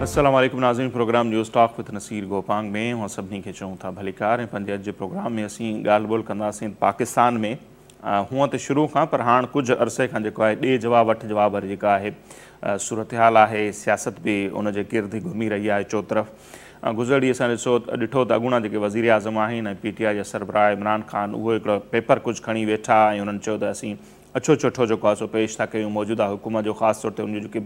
السلام عليڪم ناظرين programme news talk with Naseer Gopang ۾ اوهان سڀني کي چئون ٿا ڀليڪار ۽ پنهنجي اڄ جي پروگرام ۾ اسين ڳالهه ٻولهه ڪنداسين پاڪستان ۾ هونئن ته شروع کان پر هاڻ ڪجهه عرصي کان جيڪو آهي ڏي جواب وٺ جواب واري جيڪا آهي صورتحال آهي سياست به ان جي گرد گهمي رهي آهي چوطرف گذريل ڏينهن اسان ڏسو ڏٺو ته اڳوڻا جيڪي وزيراعظم آهن ۽ پي ٽي آء جا سربراهه عمران خان اهو هڪڙو پيپر ڪجهه کڻي ويٺا ۽ انهن چيو ته اسين اڇو چٺو جيڪو آهي سو پيش ٿا ڪيون موجوده حڪومت جو خاص طور تي ان جون جيڪي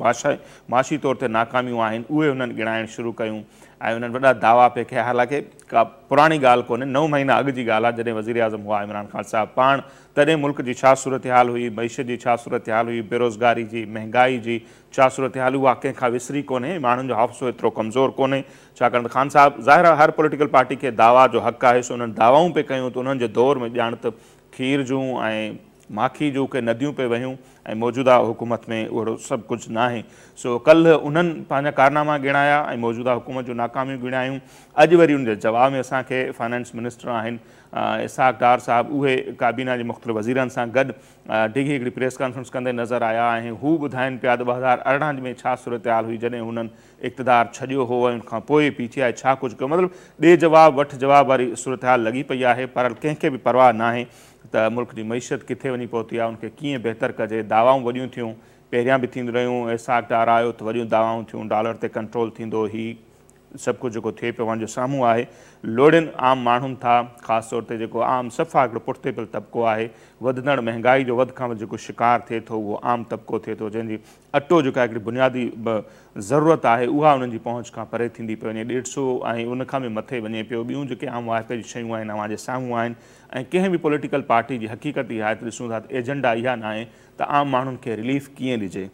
معاشي طور تي ناڪاميون آهن اهي انهن ڳڻائڻ شروع ڪيون ۽ انهن وڏا دعويٰ پئي ڪيا حالانڪه ڪا پراڻي ڳالهه ڪونهي نو مهينا اڳ جي ڳالهه آهي جڏهن وزيراعظم هئا عمران خان صاحب پاڻ تڏهن ملڪ جي ڇا صورتحال هئي معيشت جي ڇا صورتحال هئي بيروزگاري جي مهنگائي جي ڇا صورتحال هئي اها ڪنهن کان وسري ڪونهي ماڻهن جو حافظو ايترو ڪمزور ڪونهي ڇاڪاڻ ته خان صاحب ظاهر آهي هر پوليٽيڪل پارٽي کي دعويٰ جو حق آهي سو انهن دعوائون پئي ڪيون ته انهن جي دور ۾ ڄاڻ ته کير جون ۽ ماکي جون ڪي نديون پئي وهيون ۽ موجوده حڪومت ۾ اهڙو سڀ ڪجهه ناهي سو ڪلهه انهن پنهنجا ڪارناما ڳڻايا ۽ موجوده حڪومت جون ناڪاميون ڳڻايون اڄ وري ان جي جواب ۾ اسان کي فائنانس منسٽر آهن اسحاق ڊار صاحب اهي ڪابينا جي مختلف وزيرن سان گڏ ڊگهي هڪڙي پريس ڪانفرنس ڪندي نظر آيا ۽ هو ٻڌائين پيا ته 2018 ۾ ڇا صورتحال هئي جڏهن هنن اقتدار ڇڏيو هو ۽ ان کان پوء پي ٽي آء ڇا ڪجهه ڪيو مطلب ڏي جواب وٺ جواب واري صورتحال لڳي پئي آهي پر ڪنهن کي به پرواهه ناهي ته ملڪ جي معيشت ڪٿي وڃي پهتي آهي ان کي ڪيئن بهتر ڪجي دعوائون وڏيون ٿيون پهريان به ٿينديون رهيون اسحاق ڊار آيو ته وڏيون دعوائون ٿيون ڊالر تي ڪنٽرول ٿيندو هي سڀ ڪجهه جيڪو ٿئي پيو اوهان جي سامهون آهي لوڙين عام ماڻهن ٿا خاص طور تي جيڪو عام صفا هڪڙو پٺتي پيل طبقو آهي وڌندڙ مهنگائي جو وڌ کان وڌ جيڪو شڪار ٿئي ٿو اهو عام طبقو ٿئي ٿو جنهن جي اٽو جيڪا هڪڙي بنيادي ضرورت آهي اها انهن جي پهچ کان پري ٿيندي پئي وڃي ڏيڍ سو ۽ ان کان به مٿي وڃي پيو ٻيون جيڪي عام واهپي جون شيون آهن اوهان جي سامهون آهن ۽ ڪنهن به پوليٽيڪل پارٽي جي حقيقت اها آهي ته ڏسون ٿا ته ايجنڊا اها ناهي ته عام ماڻهن کي رليف ڪيئن ڏجي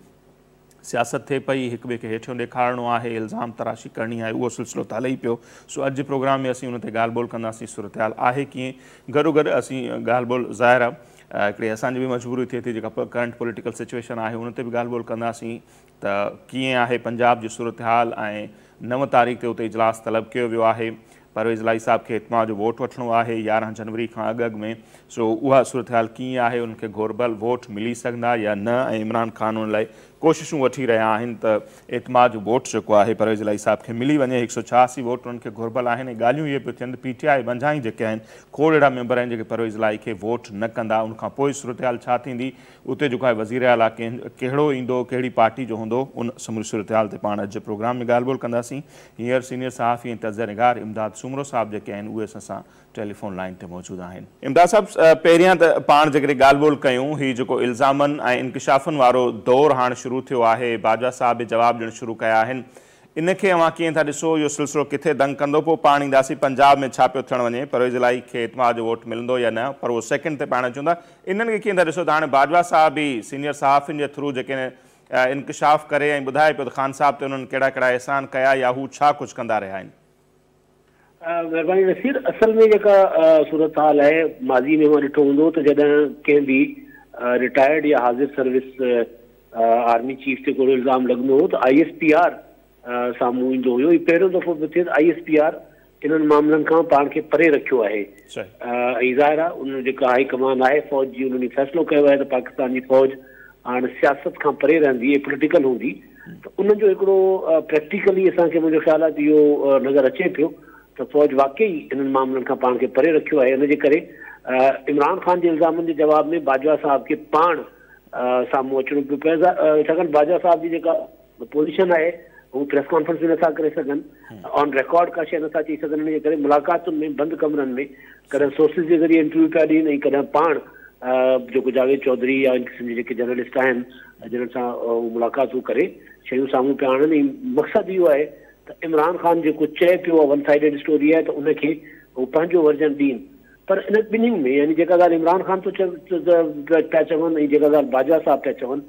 سياست ٿئي پئي هڪ ٻئي کي هيٺيون ڏيکارڻو آهي الزام تراشي ڪرڻي آهي اهو سلسلو ته هلي ئي پيو سو اڄ جي پروگرام ۾ اسين ان تي ڳالهه ٻولهه ڪنداسين صورتحال آهي ڪيئن گڏوگڏ اسين ڳالهه ٻولهه ظاهر آهي هڪڙي اسان جي به مجبوري ٿئي ٿي جيڪا ڪرنٽ پوليٽيڪل سچويشن آهي ان تي به ڳالهه ٻولهه ڪنداسين ته ڪيئن آهي پنجاب جي صورتحال ۽ 9 تاريخ تي اتي اجلاس طلب ڪيو ويو آهي پرويز الاهي صاحب کي اعتماد جو ووٽ وٺڻو آهي 11 جنوري کان اڳ اڳ ۾ سو اها صورتحال ڪيئن آهي انهن کي گهربل ووٽ ملي سگهندا يا نه ۽ عمران خان ان لاء ڪوششون وٺي رهيا آهن ته اعتماد جو ووٽ جيڪو آهي پرويز الاهي صاحب کي ملي وڃي 186 ووٽ انهن کي گهربل آهن ۽ ڳالهيون اهي پيون ٿين ته پي ٽي آء منجهان ئي جيڪي آهن کوڙ اهڙا ميمبر آهن جيڪي پرويز الاهي کي ووٽ نه ڪندا ان کان پوء صورتحال ڇا ٿيندي اتي جيڪو آهي وزير اعليٰ ڪهڙو ايندو ڪهڙي پارٽي جو هوندو ان سموري صورتحال تي پاڻ اڄ جي پروگرام ۾ ڳالهه ٻولهه ڪنداسين. هينئر سينيئر صحافي ۽ تجزيه نگار امداد سومرو صاحب جيڪي آهن اهي اسان سان ٽيليفون لائين تي موجود آهن. امداد صاحب پهريان ته پاڻ جيڪڏهن ڳالهه ٻولهه ڪيون هي جيڪو الزامن ۽ انڪشافن وارو دور هاڻ شروع ٿيو آهي باجوا صاحب به جواب ڏيڻ شروع ڪيا آهن ان کي اوهان ڪيئن ٿا ڏسو اهو سلسلو ڪٿي دنگ ڪندو پوء پاڻ اينداسين پنجاب ۾ ڇا پيو ٿيڻ وڃي پرويز الاهي کي اعتماد جو ووٽ ملندو يا نه پر اهو سيڪنڊ تي پاڻ اچون ٿا انهن کي ڪيئن ٿا ڏسو ته هاڻي باجوا صاحب به سينيئر صحافين جي ٿرو جيڪي انڪشاف ڪري ۽ ٻڌائي پيو ته خان صاحب تي انهن ڪهڙا ڪهڙا احسان ڪيا يا هو ڇا ڪجهه ڪندا رهيا آهن. مهرباني نصير اصل ۾ جيڪا صورتحال آهي ماضي ۾ اوهان ڏٺو هوندو ته جڏهن ڪنهن به رٽائرڊ يا حاضر سروس آرمي چيف تي ڪو الزام لڳندو هو ته I S P R سامهون ايندو هيو. هي پهريون دفعو پيو ٿئي ته I S P R انهن معاملن کان پاڻ کي پري رکيو آهي ۽ ظاهر آهي ان جيڪا هائي ڪمان آهي فوج جي انهن فيصلو ڪيو آهي ته پاڪستان جي فوج هاڻ سياست کان پري رهندي ۽ پوليٽيڪل هوندي ته ان جو هڪڙو پريڪٽيڪلي اسان کي منهنجو خيال آهي ته اهو نظر اچي پيو ته فوج واقعي انهن معاملن کان پاڻ کي پري رکيو آهي. ان جي ڪري عمران خان جي الزامن جي جواب ۾ باجوا صاحب کي پاڻ سامهون اچڻو پيو پئي ڇاڪاڻ باجوا صاحب جي جيڪا پوزيشن آهي هو پريس ڪانفرنس به نٿا ڪري سگهن آن ريڪارڊ ڪا شيء نٿا چئي سگهن ان جي ڪري ملاقاتن ۾ بند ڪمرن ۾ ڪڏهن سورسز جي ذريعي انٽرويو پيا ڏين ۽ ڪڏهن پاڻ جيڪو جاويد چوڌري يا ان قسم جي جيڪي جرنلسٽ آهن جنهن سان هو ملاقاتون ڪري شيون سامهون پيا آڻن ۽ مقصد اهو آهي ته عمران خان جيڪو چئي پيو اها ون سائيڊڊ اسٽوري آهي ته ان کي هو پنهنجو ورجن ڏين پر انهن ٻنهين ۾ يعني جيڪا ڳالهه عمران خان ٿو پيا چون ۽ جيڪا ڳالهه باجوا صاحب پيا چون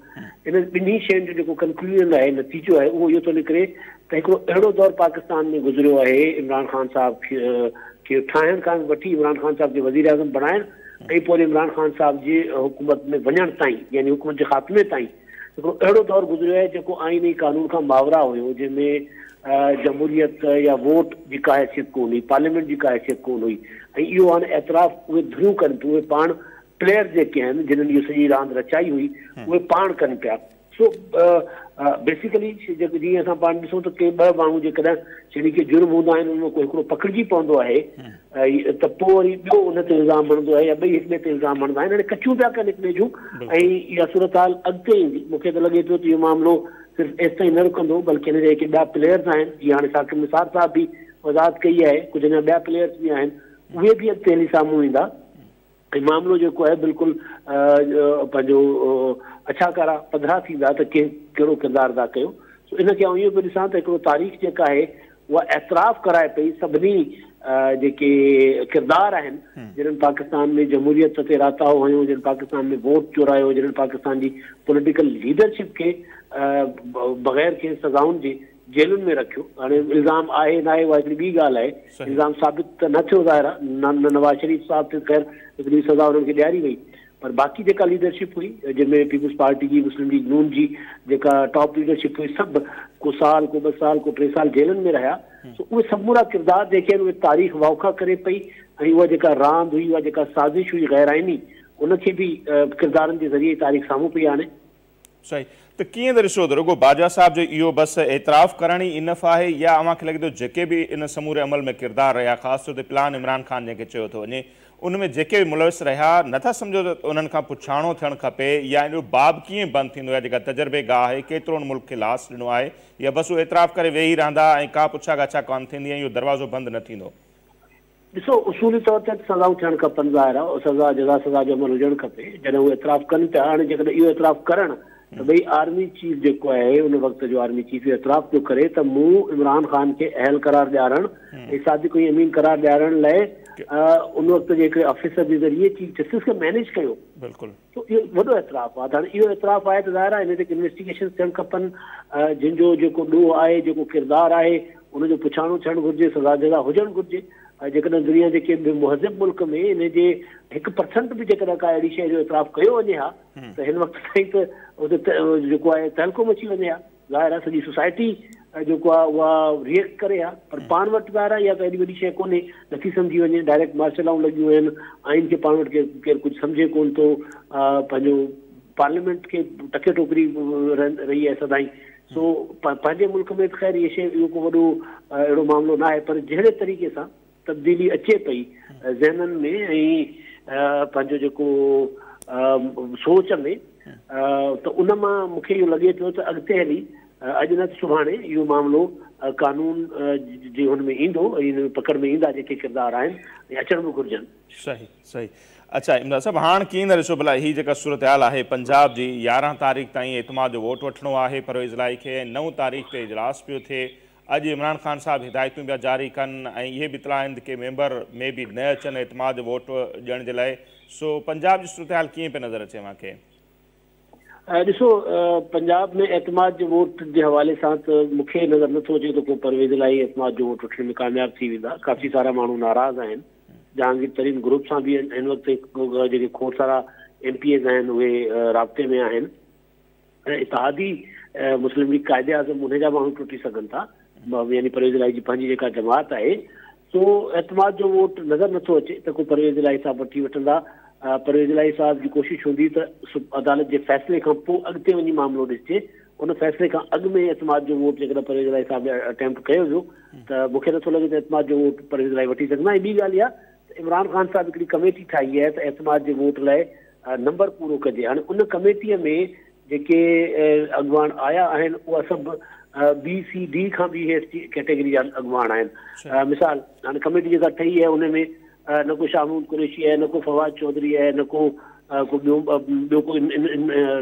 انهن ٻنهي شين جو جيڪو ڪنڪلوزن آهي نتيجو آهي اهو اهو ٿو نڪري ته هڪڙو اهڙو دور پاڪستان ۾ گذريو آهي عمران خان صاحب کي ٺاهڻ کان وٺي عمران خان صاحب کي وزير اعظم بڻائڻ ۽ پوء عمران خان صاحب جي حڪومت ۾ وڃڻ تائين يعني حڪومت جي خاتمي تائين هڪڙو اهڙو دور گذريو آهي جيڪو آئين ۽ قانون کان ماورا هيو جنهن ۾ جمهوريت يا ووٽ جي ڪا حيثيت ڪونه هئي، پارليامينٽ جي ڪا حيثيت ڪونه هئي ۽ اهو هاڻي اعتراف اهي ڌريون ڪن پيون، اهي پاڻ پليئرز جيڪي آهن جنهن اهو سڄي راند رچائي هئي اهي پاڻ ڪن پيا. سو بيسيڪلي جيئن اسان پاڻ ڏسون ته ڪي ٻه ماڻهو جيڪڏهن يعني ڪي جرم هوندا آهن، ان مان ڪو هڪڙو پڪڙجي پوندو آهي ته پوء وري ٻيو ان تي الزام هڻندو آهي يا ٻئي هڪ ٻئي تي الزام هڻندا آهن. هاڻي ڪچيون پيا ڪن هڪ ٻئي جون ۽ اها صورتحال اڳتي ايندي. مون کي ته لڳي پيو ته اهو معاملو صرف ايستائين نه رڪندو، بلڪه هن جا جيڪي ٻيا پليئرز آهن، جيئن هاڻي ثاقب نثار صاحب به وضاحت ڪئي آهي، ڪجهه اڃا ٻيا پليئرز به آهن، اهي به اڳتي هلي سامهون ايندا ۽ معاملو جيڪو آهي بلڪل پنهنجو اڇا ڪارا پڌرا ٿيندا ته ڪنهن ڪهڙو ڪردار ادا ڪيو. سو ان کي آئون اهو پيو ڏسان ته هڪڙو تاريخ جيڪا آهي اها اعتراف ڪرائي پئي سڀني جيڪي ڪردار آهن، جنهن پاڪستان ۾ جمهوريت تي راتاهو هنيو، جن پاڪستان ۾ ووٽ چورايو، جنهن پاڪستان جي پوليٽيڪل ليڊرشپ کي بغير ڪنهن سزائن جي جيلن ۾ رکيو. هاڻي الزام آهي ناهي اها هڪڙي ٻي ڳالهه آهي، الزام ثابت ته نه ٿيو ظاهر آهي، نه نواز شريف صاحب تي خير هڪڙي سزا انهن کي ڏياري وئي، پر باقي جيڪا ليڊرشپ هئي جنهن ۾ پيپلز پارٽي جي، مسلم ليگ نون جي جيڪا ٽاپ ليڊرشپ هئي، سڀ ڪو سال، ڪو ٻه سال، ڪو 3 سال جيلن ۾ رهيا. سو اهي سمورا ڪردار جيڪي آهن اهي تاريخ واوکا ڪري پئي ۽ اها جيڪا راند هئي، اها جيڪا سازش هئي غير آئيني، ان کي به ڪردارن جي ذريعي تاريخ سامهون پئي آڻي. صحيح ته ڪيئن ٿا ڏسو ته رڳو باجوا صاحب جو اهو بس اعتراف ڪرڻ ئي انف آهي يا اوهان کي لڳي ٿو جيڪي به ان سموري عمل ۾ ڪردار رهيا، خاص طور تي پلان عمران خان جنهن کي چيو ٿو وڃي، ان ۾ جيڪي به ملوث رهيا، نٿا سمجهو ته انهن کان پڇاڻو ٿيڻ کپي يا ان جو باب ڪيئن بند ٿيندو يا جيڪا تجربي گاهه آهي ڪيترو ان ملڪ کي لاس ڏنو آهي يا بس اهو اعتراف ڪري ويهي رهندا ۽ ڪا پڇا ڳاڇا ڪانه ٿيندي ۽ اهو دروازو بند نه ٿيندو؟ ڏسو اصولي طور تي ته سزائون ٿيڻ کپن، ظاهر آهي سزا جزا سزا جو عمل هجڻ کپي، جڏهن هو اعتراف ڪن پيا. هاڻي جيڪڏهن اهو اعتراف ڪرڻ ته ڀئي آرمي چيف جيڪو آهي ان وقت جو آرمي چيف اهو اعتراف پيو ڪري ته مون عمران خان کي اهل قرار ڏيارڻ ۽ صادق ۽ امين قرار ڏيارڻ لاء ان وقت جي هڪڙي آفيسر جي ذريعي چيف جسٽس کي مينيج ڪيو. بلڪل. سو اهو وڏو اعتراف آهي ته هاڻي اهو اعتراف آهي ته ظاهر آهي هن تي انويسٽيگيشن ٿيڻ کپن، جن جو جيڪو ڏوهه آهي، جيڪو ڪردار آهي، ان جو پڇاڻو ٿيڻ گهرجي، سزا جزا هجڻ گهرجي. جيڪڏهن دنيا جي ڪنهن به مهذب ملڪ ۾ ان جي 1% به جيڪڏهن ڪا اهڙي شيء جو اعتراف ڪيو وڃي ها ته هن وقت تائين ته اتي جيڪو آهي تهلڪو مچي وڃي ها. ظاهر آهي سڄي سوسائٽي جيڪو آهي اها ريئيڪٽ ڪري ها، پر پاڻ وٽ ظاهر آهي اها ڪا ايڏي وڏي شيء ڪونهي، نٿي سمجهي وڃي. ڊائريڪٽ مارشل لائون لڳيون آهن، آئين کي پاڻ وٽ ڪير ڪجهه سمجهي ڪونه ٿو، پنهنجو پارليامينٽ کي ٽڪي ٽوڪري رهي آهي سدائين. سو پنهنجي ملڪ ۾ ته خير اها شيء اهو ڪو وڏو اهڙو معاملو نه آهي، پر جهڙي طريقي سان تبديلي اچي پئي ذهنن ۾ ۽ پنهنجو جيڪو سوچ ۾ ته ان مان مون کي اهو لڳي پيو ته اڳتي هلي اڄ نه ته سڀاڻي اهو معاملو قانون جي هن ۾ ايندو ۽ ان ۾ پڪڙ ۾ ايندا جيڪي ڪردار آهن ۽ اچڻ به گهرجن. صحيح صحيح. اڇا امداد صاحب هاڻ ڪيئن ٿا ڏسو ڀلا هي جيڪا صورتحال آهي پنجاب جي 11 تاريخ تائين اعتماد جو ووٽ وٺڻو آهي پرويز الاهي کي ۽ 9 تاريخ تي اجلاس پيو ٿئي، اڄ عمران خان صاحب هدايتون پيا جاري ڪن ۽ اهي به اطلاع آهن ته ڪي ميمبر ۾ به نه اچن اعتماد جو ووٽ ڏيڻ جي لاء، سو پنجاب جي صورتحال ڪيئن پئي نظر اچي اوهان کي؟ ڏسو پنجاب ۾ اعتماد جي ووٽ جي حوالي سان ته مون کي نظر نٿو اچي ته ڪو پرويز الاهي اعتماد جو ووٽ وٺڻ ۾ ڪامياب ٿي ويندا. ڪافي سارا ماڻهو ناراض آهن، جهانگير ترين گروپ سان به هن وقت جيڪي کوڙ سارا ايم پي ايز آهن اهي رابطي ۾ آهن. ۽ اتحادي مسلم ليگ قائد اعظم انهي جا ماڻهو ٽٽي سگهن ٿا، يعني پرويز الاهي جي پنهنجي جيڪا جماعت آهي، سو اعتماد جو ووٽ نظر نٿو اچي ته ڪو پرويز الاهي صاحب وٺي وٺندا. پرويز الاهي صاحب جي ڪوشش هوندي ته عدالت جي فيصلي کان پوء اڳتي وڃي معاملو ڏسجي، ان فيصلي کان اڳ ۾ اعتماد جو ووٽ جيڪڏهن پرويز الاهي صاحب اٽيمپٽ ڪيو ويو ته مون کي نٿو لڳي ته اعتماد جو ووٽ پرويز الاهي وٺي سگهندا. ۽ ٻي ڳالهه اها ته عمران خان صاحب هڪڙي ڪميٽي ٺاهي آهي ته اعتماد جي ووٽ لاء نمبر پورو ڪجي. هاڻي ان ڪميٽيء ۾ جيڪي اڳواڻ آيا آهن اها سڀ بي سي ڊي کان به هيٺ جي ڪيٽيگري جا اڳواڻ آهن. مثال هاڻي ڪميٽي جيڪا ٺهي آهي ان ۾ نه ڪو شاهه محمود قريشي آهي، نه ڪو فواد چوڌري آهي، نه ڪو ڪو ٻيو ٻيو ڪو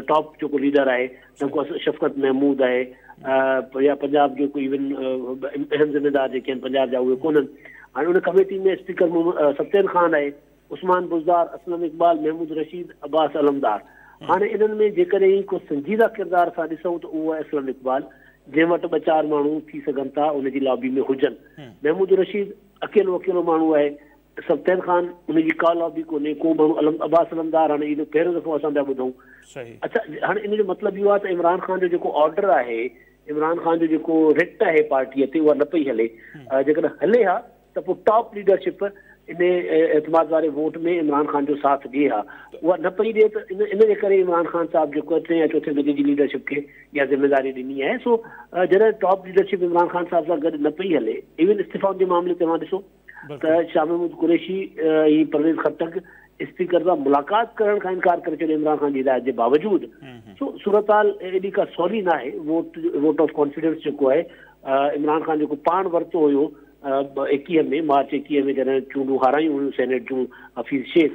ٽاپ جيڪو ليڊر آهي، نه ڪو شفقت محمود آهي يا پنجاب جو ڪو ايون اهم ذميدار جيڪي آهن پنجاب جا اهي ڪونهن. هاڻي ان ڪميٽي ۾ اسپيڪر محمد سبطين خان آهي، عثمان بزدار، اسلم اقبال، محمود رشيد، عباس علمدار. هاڻي انهن ۾ جيڪڏهن ڪو سنجيده ڪردار اسان ڏسون ته اهو آهي اسلم اقبال، جنهن وٽ ٻه چار ماڻهو ٿي سگهن ٿا ان جي لابي ۾ هجن. محمود رشيد اڪيلو اڪيلو ماڻهو آهي. سبطين خان ان جي ڪا لابي ڪونهي، ڪو ماڻهو علم عباس علمدار هاڻي اهو پهريون دفعو اسان پيا ٻڌون. اڇا هاڻي ان جو مطلب اهو آهي ته عمران خان جو جيڪو آرڊر آهي، عمران خان جو جيڪو رٽ آهي پارٽيء تي اها نه پئي هلي. جيڪڏهن هلي ها ته پوء ٽاپ ليڊرشپ ان اعتماد واري ووٽ ۾ عمران خان جو ساٿ ڏئي ها، اها نه پئي ڏئي ته ان جي ڪري عمران خان صاحب جيڪو ٽئين يا چوٿين درجي جي ليڊرشپ کي اها ذميواري ڏني آهي. سو جڏهن ٽاپ ليڊرشپ عمران خان صاحب سان گڏ نه پئي هلي، ايون استعيفائن جي معاملي تي اوهان ڏسو ته شاهه محمود قريشي ۽ پرويز خٽڪ اسپيڪر سان ملاقات ڪرڻ کان انڪار ڪري ڇڏيو عمران خان جي هدايت جي باوجود. سو صورتحال ايڏي ڪا سولي ناهي. ووٽ آف ڪانفيڊنس جيڪو آهي عمران خان جيڪو پاڻ ورتو هيو 21 ۾ مارچ 21 ۾ جڏهن چونڊون هارايون هيون سينيٽ جون حفيظ شيخ،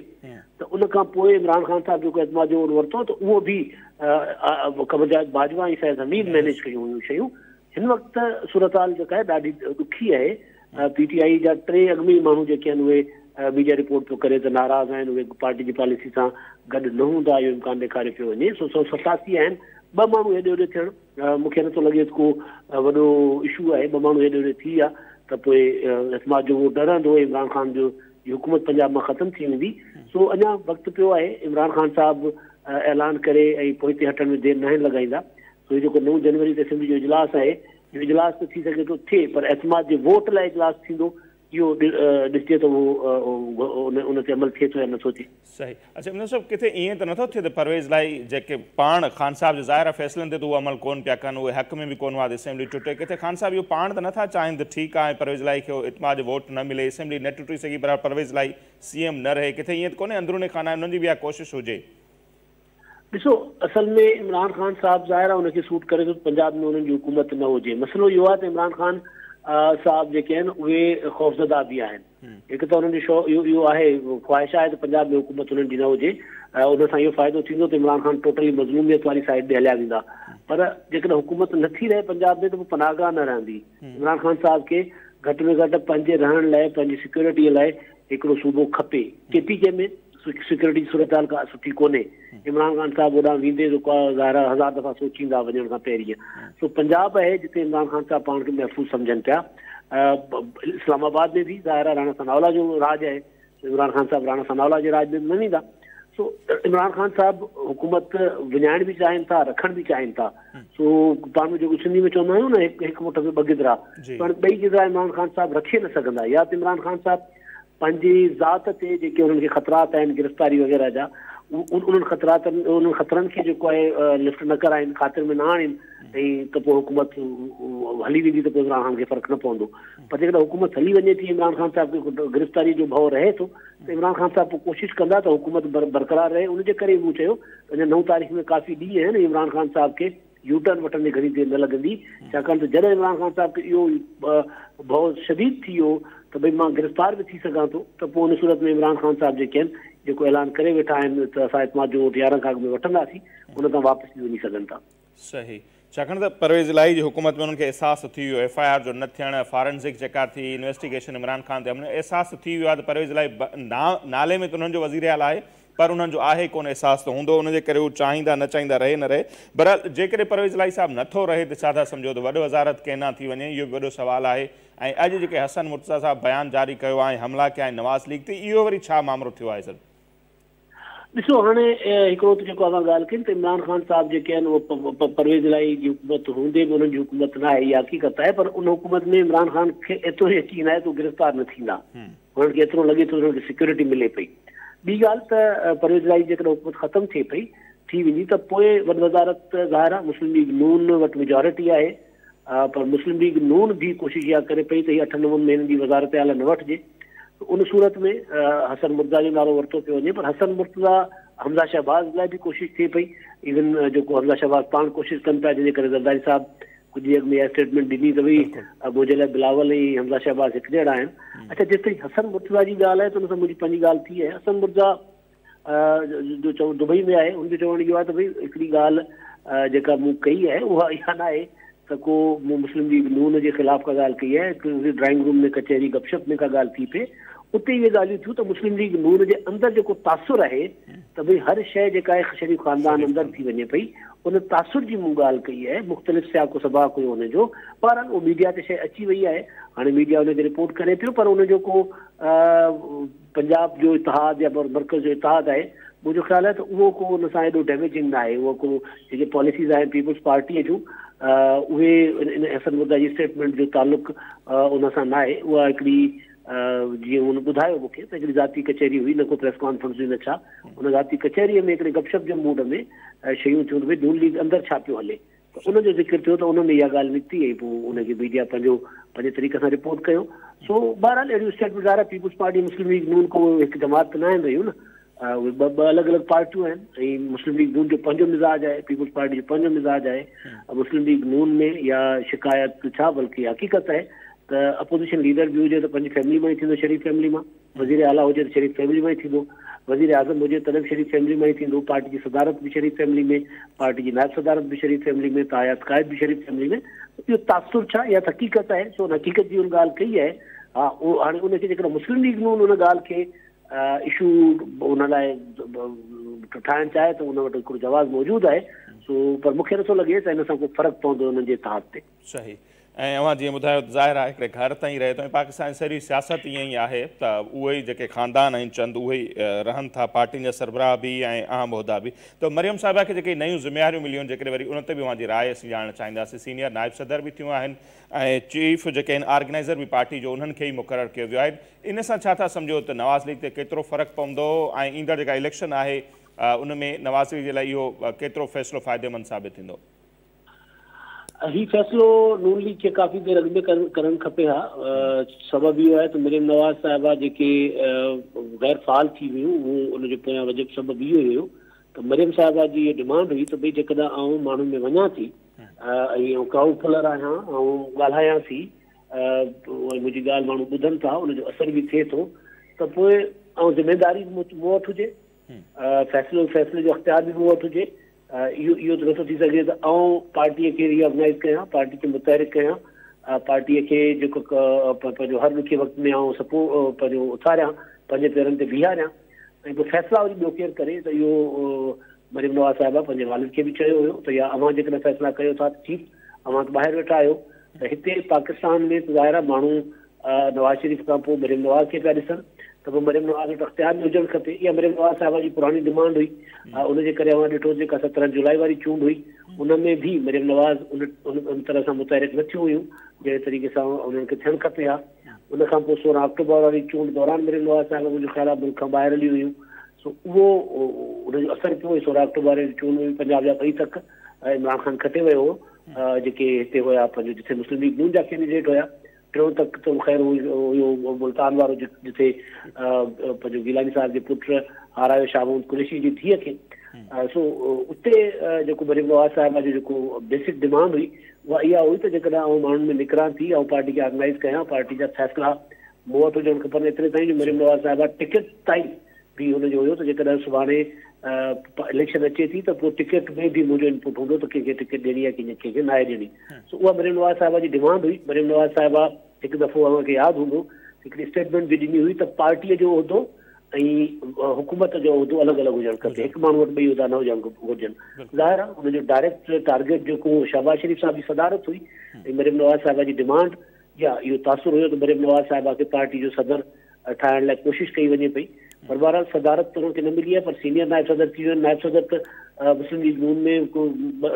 ته ان کان پوء عمران خان صاحب جيڪو اعتماد جو ووٽ ورتو ته اهو به قمر جاويد باجوا ۽ فيض حميد مينيج ڪيون هيون شيون. هن وقت صورتحال جيڪا آهي ڏاڍي ڏکي آهي. پي ٽي آء جا ٽي اڳ ۾ ئي ماڻهو جيڪي آهن اهي ميڊيا رپورٽ پيو ڪري ته ناراض آهن، اهي پارٽي جي پاليسي سان گڏ نه هوندا، اهو امڪان ڏيکاريو پيو وڃي. سو 187 آهن، ٻه ماڻهو هيڏي هوڏي ٿيڻ مون کي نٿو لڳي ته ڪو وڏو اشو آهي. ٻه ماڻهو هيڏي هوڏي ٿي ويا ته پوء اعتماد جو ووٽ نه رهندو، عمران خان جو جي حڪومت پنجاب مان ختم ٿي ويندي. سو اڃا وقت پيو آهي، عمران خان صاحب اعلان ڪري ۽ پوئتي هٽڻ ۾ دير ناهن لڳائيندا. سو هي جيڪو 9 جنوري تي اسيمبلي جو اجلاس آهي، اهو اجلاس ته ٿي سگهي ٿو ٿئي، پر اعتماد جي ووٽ لاء اجلاس ٿيندو اهو ڏسجي ته اهو ان تي عمل ٿئي ٿو يا نٿو ٿئي. صحيح. اڇا امداد صاحب ڪٿي ائين ته نٿو ٿئي ته پرويز الاهي جيڪي پاڻ خان صاحب جي ظاهر آهي فيصلن تي ته اهو عمل ڪونه پيا ڪن، اهي حق ۾ به ڪونه هئا ته اسيمبلي ٽٽي، ڪٿي خان صاحب اهو پاڻ ته نٿا چاهين ته ٺيڪ آهي پرويز الاهي کي اعتماد جو ووٽ نه ملي، اسيمبلي نه ٽٽي سگهي پر پرويز الاهي سي ايم نه رهي، ڪٿي ائين ته ڪونهي اندروني خانه انهن جي به اها ڪوشش هجي؟ ڏسو اصل ۾ عمران خان صاحب ظاهر آهي ان کي سوٽ ڪري ٿو ته پنجاب ۾ انهن جي حڪومت نه هجي. مسئلو اهو آهي ته عمران خان صاحب جيڪي آهن اهي خوفزده به آهن. هڪ ته انهن جو شو اهو اهو آهي خواهش آهي ته پنجاب ۾ حڪومت انهن جي نه هجي، ان سان اهو فائدو ٿيندو ته عمران خان ٽوٽلي مظلوميت واري سائيڊ ڏي هليا ويندا. پر جيڪڏهن حڪومت نٿي رهي پنجاب ۾ ته پوء پناهگاهه نه رهندي. عمران خان صاحب کي گهٽ ۾ گهٽ پنهنجي رهڻ لاء پنهنجي سيڪيورٽي لاء هڪڙو صوبو کپي. ڪي پي ڪي ۾ سيڪيورٽي جي صورتحال ڪا سٺي ڪونهي. عمران خان صاحب هوڏانهن ويندي ته ڪا ظاهر آهي هزار دفعا سوچيندا وڃڻ کان پهرين. سو پنجاب آهي جتي عمران خان صاحب پاڻ کي محفوظ سمجهن پيا. اسلام آباد ۾ به ظاهر آهي راڻا ثناء الله جو راڄ آهي. عمران خان صاحب راڻا ثناء الله جي راڄ ۾ به نه ويندا. سو عمران خان صاحب حڪومت وڃائڻ به چاهين ٿا رکڻ به چاهين ٿا. سو پاڻ ۾ جيڪو سنڌي ۾ چوندا آهيون نه هڪ هڪ مٺ ۾ ٻه گدرا، پر ٻئي گدرا عمران خان صاحب رکي نه سگهندا. يا ته عمران خان صاحب پنهنجي ذات تي جيڪي انهن کي خطرات آهن گرفتاري وغيره جا، انهن خطراتن انهن خطرن کي جيڪو آهي لفٽ نه ڪرائين، خاطر ۾ نه آڻين ۽ ته پوء حڪومت هلي ويندي ته پوء عمران خان کي فرق نه پوندو. پر جيڪڏهن حڪومت هلي وڃي ٿي عمران خان صاحب کي گرفتاري جو ڀؤ رهي ٿو ته عمران خان صاحب پوء ڪوشش ڪندا ته حڪومت برقرار رهي. ان جي ڪري مون چيو ته اڃا 9 تاريخ ۾ ڪافي ڏينهن آهن ۽ عمران خان صاحب کي يو ٽرن وٺندي گهڻي دير نه لڳندي، ڇاڪاڻ ته جڏهن عمران خان صاحب کي اهو ڀؤ شديد ٿي ويو ته ڀئي مان گرفتار به ٿي سگهان ٿو ته پوء ان صورت ۾ عمران خان صاحب جيڪي آهن جيڪو اعلان ڪري ويٺا آهن ته اسان اعتماد جو ووٽ 11 کان اڳ ۾ وٺنداسين ان تان واپس به وڃي سگهن ٿا. صحيح. ڇاڪاڻ ته پرويز الاهي جي حڪومت ۾ انهن کي احساس ٿي ويو ايف I R جو نه ٿيڻ، فارنزڪ جيڪا ٿي انويسٽيگيشن عمران خان تي احساس ٿي ويو آهي ته پرويز الاهي نالي ۾ ته انهن جو وزير اعليٰ آهي پر انهن جو آهي ڪونه احساس ته هوندو ان جي ڪري هو چاهيندا نه چاهيندا رهي نه رهي. بهرحال جيڪڏهن پرويز الاهي صاحب نه ٿو رهي ته ڇا ٿا سمجهو ته وڏ وزارت ڪنهن ڏانهن ٿي وڃي اهو به وڏو سوال آهي ۽ اڄ جيڪي حسن مرتضيٰ صاحب بيان جاري ڪيو آهي ۽ حملا ڪيا آهن نواز ليگ تي اهو وري ڇا مامرو ٿيو آهي سر؟ ڏسو هاڻي هڪڙو ته جيڪو اوهان ڳالهه ڪئي ته عمران خان صاحب جيڪي آهن اهو پرويز الاهي جي حڪومت هوندي به انهن جي حڪومت نه آهي اها حقيقت آهي پر ان حڪومت ۾ عمران خان کي ايترو يقين آهي ته هو گرفتار نه ٿيندا. انهن کي ايترو لڳي ٿو ته انهن کي سيڪيورٽي ملي پئي. ٻي ڳالهه ته پرويز الاهي جي جيڪڏهن حڪومت ختم ٿئي پئي، ٿي ويندي ته پوء وڏ وزارت ظاهر آهي مسلم ليگ نون وٽ ميجارٽي آهي پر مسلم ليگ نون به ڪوشش اها ڪري پئي ته هي اٺن نون مهينن جي وزارت اعليٰ نه وٺجي ته ان صورت ۾ حسن مرتضيٰ جو نالو ورتو پيو وڃي پر حسن مرتضيٰ حمزه شهباز لاء به ڪوشش ٿئي پئي ايون جيڪو حمزه شهباز پاڻ ڪوشش ڪن پيا جنهن جي ڪري زرداري صاحب ڪجهه ڏينهن اڳ ۾ اها اسٽيٽمينٽ ڏني ته ڀئي منهنجي لاء بلاول ۽ حمزه شهباز هڪجهڙا آهن. اڇا جيستائين حسن مرتضيٰ جي ڳالهه آهي ته ان سان منهنجي پنهنجي ڳالهه ٿي آهي. حسن مرتضيٰ جو چوڻ دبئي ۾ آهي ان جو چوڻ اهو آهي ته ڀئي هڪڙي ڳالهه جيڪا مون ڪئي آهي اها اها نه آهي ته ڪو مون مسلم ليگ نون جي خلاف ڪا ڳالهه ڪئي آهي، هڪڙي ڊرائنگ روم ۾ ڪچهري گپ شپ ۾ ڪا ڳالهه ٿي پئي اتي اهي ڳالهيون ٿيون ته مسلم ليگ نون جي اندر جيڪو تاثر آهي ته ڀئي هر شيء جيڪا آهي شريف خاندان اندر ٿي وڃي پئي ان تاثر جي مون ڳالهه ڪئي آهي، مختلف سياق و سباق هيو ان جو، بهرحال اهو ميڊيا تي شيء اچي وئي آهي، هاڻي ميڊيا ان تي رپورٽ ڪري پيو پر ان جو ڪو پنجاب جو اتحاد يا مرڪز جو اتحاد آهي، منهنجو خيال آهي ته اهو ڪو ان سان ايڏو ڊيميجنگ نه آهي، اهو ڪو جيڪي پاليسيز آهن پيپلز پارٽيء جون اهي ان حسن مرتضيٰ جي اسٽيٽمينٽ جو تعلق ان سان نه آهي، اها هڪڙي جيئن هن ٻڌايو مون کي ته هڪڙي ذاتي ڪچهري هئي، نه ڪو پريس ڪانفرنس هئي نه ڇا. ان ذاتي ڪچهريء ۾ هڪڙي گپ شپ جي موڊ ۾ شيون ٿيون ته ڀئي نون ليگ اندر ڇا پيو هلي ته ان جو ذڪر ٿيو ته ان ۾ اها ڳالهه نڪتي ۽ پوء ان کي ميڊيا پنهنجو پنهنجي طريقي سان رپورٽ ڪيو. سو بهرحال اهڙيون اسٽيٽمينٽ ظاهر آهي پيپلز پارٽي مسلم ليگ نون ڪو هڪ جماعت ته ناهن رهيون نه، اهي ٻه ٻه الڳ الڳ پارٽيون آهن ۽ مسلم ليگ نون جو پنهنجو مزاج آهي، پيپلز پارٽي جو پنهنجو مزاج آهي. مسلم ليگ نون ۾ اها شڪايت ڇا بلڪه حقيقت آهي ته اپوزيشن ليڊر به هجي ته پنهنجي فيملي مان ئي ٿيندو، شريف فيملي مان، وزير اعليٰ هجي ته شريف فيملي مان ئي ٿيندو، وزير اعظم هجي تڏهن به شريف فيملي مان ئي ٿيندو، پارٽي جي صدارت به شريف فيملي ۾، پارٽي جي نائب صدارت به شريف فيملي ۾، تاحيات قائد به شريف فيملي ۾. اهو تاثر ڇا اها ته حقيقت آهي، سو ان حقيقت جي هن ڳالهه ڪئي آهي. ها هاڻي ان کي جيڪڏهن مسلم ليگ نون ان ڳالهه کي اشو ان لاء ٺاهڻ چاهي ته ان وٽ هڪڙو جواز موجود آهي، سو پر مون کي نٿو لڳي ته ان سان ڪو فرق پوندو انهن جي اتحاد تي. صحيح ۽ اوهان جيئن ٻڌايو ته ظاهر آهي هڪڙي گهر تائين رهي ٿو ۽ پاڪستان جي سڄي سياست ائين ئي آهي ته اهي ئي جيڪي خاندان آهن چند اهي ئي رهن ٿا پارٽين جا سربراهه به ۽ اهم عهدا به ته مريم صاحبه کي جيڪي نيون ذميواريون مليون آهن جيڪڏهن وري ان تي به اوهان جي راء اسين ڄاڻڻ چاهينداسين سينيئر نائب صدر به ٿيون آهن ۽ چيف جيڪي آهن آرگنائيزر به پارٽي جو انهن کي ئي مقرر ڪيو ويو آهي ان سان ڇا ٿا سمجهو ته نواز ليگ تي ڪيترو فرق پوندو ۽ ايندڙ جيڪا اليڪشن آهي ان ۾ نواز ليگ جي لاء اهو ڪيترو فيصلو فائديمند ثابت ٿيندو؟ هي فيصلو نون ليگ کي ڪافي دير اڳ ۾ ڪرڻ کپي ها. سبب اهو آهي ته مريم نواز صاحبه جيڪي غير فعال ٿي ويون اهو ان جو پويان وجب سبب اهو ئي هيو ته مريم صاحبه جي اها ڊمانڊ هئي ته ڀئي جيڪڏهن آئون ماڻهن ۾ وڃان ٿي ۽ آئون ڪرائوڊ پلر آهيان آئون ڳالهايان ٿي ۽ منهنجي ڳالهه ماڻهو ٻڌن ٿا ان جو اثر به ٿئي ٿو ته پوء آئون ذميداري به مون وٽ هجي، فيصلو فيصلي جو اختيار به مون وٽ هجي. اهو اهو ته نٿو ٿي سگهي ته آئون پارٽيء کي ري آرگنائيز ڪيان، پارٽي کي متحرڪ ڪيان، پارٽيء کي جيڪو پنهنجو هر ڏکي وقت ۾ آئون سپو پنهنجو اٿاريان، پنهنجي پيرن تي بيهاريان ۽ پوء فيصلا وري ٻيو ڪير ڪري ته اهو مريم نواز صاحبه پنهنجي والد کي به چيو هيو ته يا اوهان جيڪڏهن فيصلا ڪيو ٿا ته چيف اوهان ته ٻاهر ويٺا آهيو ته هتي پاڪستان ۾ ته ظاهر آهي ماڻهو نواز شريف کان پوء مريم نواز کي پيا ڏسن ته پوء مريم نواز وٽ اختيار به هجڻ کپي. اها مريم نواز صاحبه جي پراڻي ڊمانڊ هئي. ان جي ڪري اوهان ڏٺو جيڪا 17 جولاء واري چونڊ هئي ان ۾ به مريم نواز ان ان طرح سان متحرڪ نه ٿيون هيون جهڙي طريقي سان انهن کي ٿيڻ کپي ها. ان کان پوء 16 آڪٽوبر واري چونڊ دوران مريم نواز صاحبه منهنجو خيال آهي ملڪ کان ٻاهر هلي ويون. سو اهو ان جو اثر پيو ۽ 16 آڪٽوبر واري چونڊ ۾ به پنجاب جا ٻئي تڪ عمران خان کٽي ويو هو جيڪي هتي هيا پنهنجو جتي مسلم ليگ نون جا ڪينڊيڊيٽ هيا. ٽيون تڪ ته خير هيو ملتان وارو جتي پنهنجو گيلاني صاحب جي پٽ هارايو شاهه محمود قريشي جي ڌيء کي. سو اتي جيڪو مريم نواز صاحبه جو جيڪو بيسڪ ڊمانڊ هئي اها اها هئي ته جيڪڏهن آئون ماڻهن ۾ نڪران ٿي آئون پارٽي کي آرگنائيز ڪيان پارٽي جا فيصلا مون وٽ هجڻ کپن ايتري تائين جو مريم نواز صاحبه ٽڪيٽ تائين به هن جو هيو ته جيڪڏهن سڀاڻي اليڪشن اچي ٿي ته پوء ٽڪيٽ ۾ به منهنجو انپوٽ هوندو ته ڪنهن کي ٽڪيٽ ڏيڻي آهي ڪنهن کي ناهي ڏيڻي. سو اها مريم نواز صاحبه جي ڊمانڊ هئي. مريم نواز صاحبه هڪ دفعو اوهان کي ياد هوندو هڪڙي اسٽيٽمينٽ به ڏني هئي ته پارٽيء جو عهدو ۽ حڪومت جو عهدو الڳ الڳ هجڻ کپي، هڪ ماڻهو وٽ ٻئي عهدا نه هجڻ گهرجن. ظاهر آهي ان جو ڊائريڪٽ ٽارگيٽ جيڪو شهباز شريف صاحب جي صدارت هئي ۽ مريم نواز صاحبه جي ڊمانڊ يا اهو تاثر هيو ته مريم نواز صاحبه کي پارٽي جو صدر ٺاهڻ لاء ڪوشش ڪئي وڃي پئي پر بهرحال صدارت ته انهن کي نه ملي آهي پر سينيئر نائب صدر ٿي ويو آهن. نائب صدر ته مسلم ليگ نون ۾ ڪو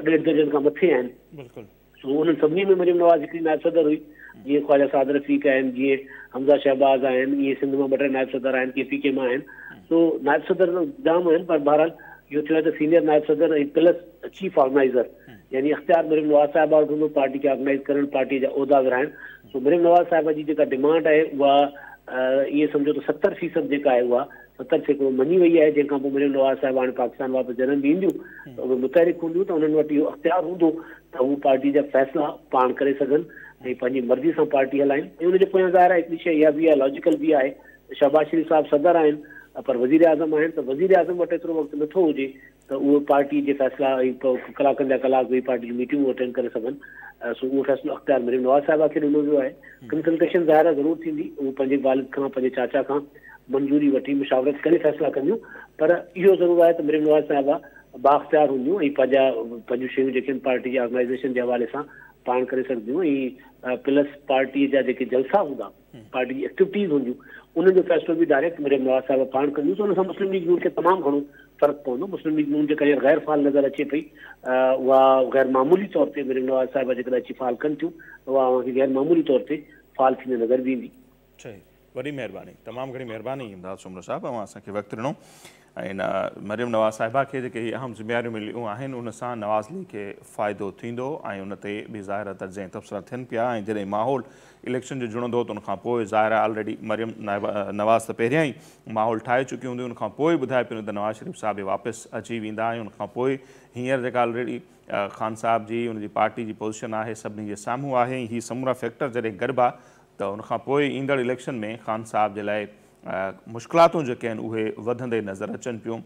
ڏيڍ درجن کان مٿي آهن. بلڪل. سو انهن سڀني ۾ مريم نواز هڪڙي نائب صدر هئي. جيئن خواجه سعد رفيق آهن، جيئن حمزه شهباز آهن، ايئن سنڌ مان ٻه ٽي نائب صدر آهن، ڪي پي ڪي مان آهن. سو نائب صدر ته جام آهن پر بهرحال اهو ٿيو آهي ته سينيئر نائب صدر ۽ پلس چيف آرگنائيزر يعني اختيار مريم نواز صاحبه وٽ هوندو پارٽي کي آرگنائيز ڪرڻ، پارٽي جا عهدا ورهائڻ. سو مريم نواز صاحبه جي جيڪا ڊمانڊ آهي اها ائين سمجهو ته 70% جيڪا آهي اها 70% مڃي وئي آهي جنهن کان پوء مريم نواز صاحبه هاڻي پاڪستان واپس جڏهن به اينديون ته اهي متحرڪ هونديون ته انهن وٽ اهو اختيار هوندو ته هو پارٽي جا فيصلا پاڻ ڪري سگهن ۽ پنهنجي مرضي سان پارٽي هلائين ۽ ان جي پويان ظاهر آهي هڪڙي شيء اها به آهي لاجيڪل به آهي ته شهباز شريف صاحب صدر آهن پر وزيراعظم آهن ته وزيراعظم وٽ ايترو وقت نٿو هجي ته اهي پارٽي جي فيصلا ۽ ڪلاڪن جا ڪلاڪ ويهي پارٽي جون ميٽنگون اٽينڊ ڪري سگهن سو اهو فيصلو اختيار مريم نواز صاحبه کي ڏنو ويو آهي. ڪنسلٽيشن ظاهر آهي ضرور ٿيندي اهو پنهنجي والد کان پنهنجي چاچا کان منظوري وٺي مشاورت ڪري فيصلا ڪنديون پر اهو ضرور آهي ته مريم نواز صاحبه بااختيار هونديون ۽ پنهنجا پنهنجون شيون جيڪي آهن پارٽي جي آرگنائيزيشن جي حوالي سان پاڻ ڪري سگهنديون ۽ پلس پارٽي جا جيڪي جلسا هوندا پارٽي جي ايڪٽيوٽيز هونديون انهن جو فيصلو به ڊائريڪٽ مريم نواز صاحبه پاڻ ڪنديون ته ان سان مسلم ليگ نون کي تمام گهڻو فرق پوندو. مسلم ليگ نون جيڪا هينئر غير فعال نظر اچي پئي اها غير معمولي طور تي مريم نواز صاحبه جيڪڏهن اچي فعال ڪن ٿيون ته اها اوهان کي غير معمولي طور تي فعال ٿيندي نظر به ايندي. صحيح. وڏي مهرباني، تمام گهڻي مهرباني امداد سومرو صاحب اوهان اسان کي وقت ڏنو ۽ مريم نواز صاحبه کي جيڪي هي اهم ذميواريون مليون آهن ان سان نواز ليگ کي فائدو ٿيندو ۽ ان تي به ظاهر آهي تجزيا ۽ تبصرا ٿين پيا ۽ جڏهن ماحول اليڪشن جو جڙندو ته ان کان پوء ظاهر آهي آلريڊي مريم نواز ته پهريان ئي ماحول ٺاهي چڪي هوندي ان کان پوء ٻڌائي پيو ته نواز شريف صاحب به واپس اچي ويندا ۽ ان کان پوء هينئر جيڪا آلريڊي خان صاحب جي ان جي پارٽي جي پوزيشن آهي سڀني جي سامهون آهي ۽ هي سمورا فيڪٽر جڏهن گڏبا ته ان کان پوء ايندڙ اليڪشن ۾ خان صاحب جي لاء مشڪلاتون جيڪي آهن اهي وڌندي نظر اچن پيون.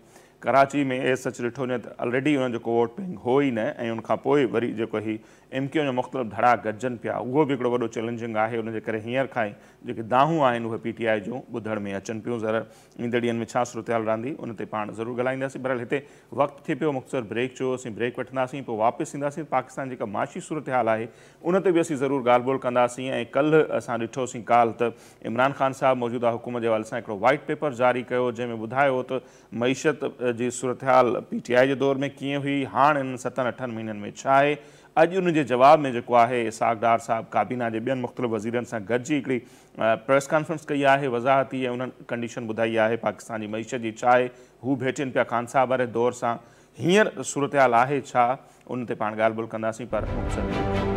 ڪراچي ۾ ايز سچ ڏٺو وڃي ته الريڊي انهن جو ڪو ووٽ بينڪ هو ئي نه ۽ ان کان پوء وري جيڪو هي ايم ڪيو ايم جا مختلف ڌڙا گڏجن پيا اهو به هڪڙو وڏو چئلينجنگ آهي ان جي ڪري هينئر کان ئي جيڪي دانهون آهن اهي پي ٽي آء جون ٻڌڻ ۾ اچن پيون ذرا ايندڙ ڏينهن ۾ ڇا صورتحال رهندي ان تي پاڻ ضرور ڳالهائينداسين بهرحال هتي وقت ٿي پيو مختصر بريڪ جو اسين بريڪ وٺنداسين پوء واپس اينداسين پاڪستان جيڪا معاشي صورتحال آهي ان تي به اسين ضرور ڳالهه ٻولهه ڪنداسين ۽ ڪلهه اسان ڏٺوسين ڪالهه ته عمران خان صاحب موجوده حڪومت جي حوالي سان هڪڙو وائيٽ پيپر جاري ڪيو جنهن ۾ ٻڌايو ته معيشت جي صورتحال پي ٽي آء جي دور ۾ ڪيئن هئي هاڻ انهن ستن اٺن مهينن ۾ ڇا آهي اڄ ان جي جواب ۾ جيڪو آهي اسحاق ڊار صاحب ڪابينا جي ٻين مختلف وزيرن سان گڏجي هڪڙي پريس ڪانفرنس ڪئي آهي وضاحتي ۽ انهن ڪنڊيشن ٻڌائي آهي پاڪستان جي معيشت جي ڇا آهي هو ڀيٽين پيا خان صاحب واري دور سان هينئر صورتحال آهي ڇا ان تي پاڻ ڳالهه ٻولهه ڪنداسين پر مختصر.